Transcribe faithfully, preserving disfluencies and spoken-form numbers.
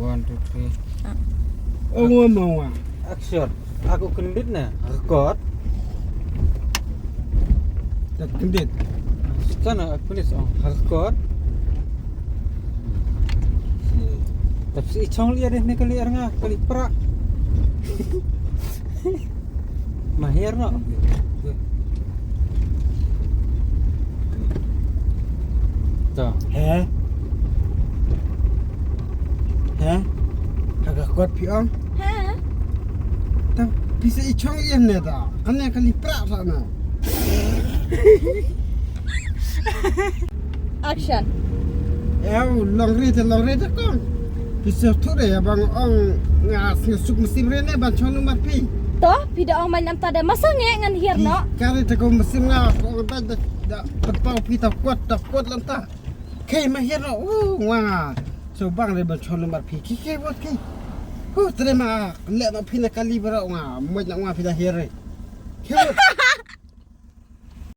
One, two, three. Ah. Oh, ngwa, ngwa, ngwa. Action. Aku kendit na. Record. Tak kendit. Sekarang aku kendit, oh. Record. Tapi si chong liat deh ni kali arnga, kali prak. Mahir no. To. He? He? Haga kot phi ong? He? Ta pisa i chong ien ne ta. Ane kali prak sa na. Action. Ew, long re te, long re te kong. Pisa thu re ya bang ong nga snga suk musim re ne ban chong numar phi. To, phi da ong man am ta da masa nge ngan hiar no. Kare te ko musim nga ko ong da da da pau phi ta kot ta kot lam ta. Kei ma hiar no. Uh, nga nga. So bang re ban chong numar phi. Ki kei wat kei. Huh, tre ma le no phi na kali bara nga. Moj na nga phi da hiar re. Kei wat.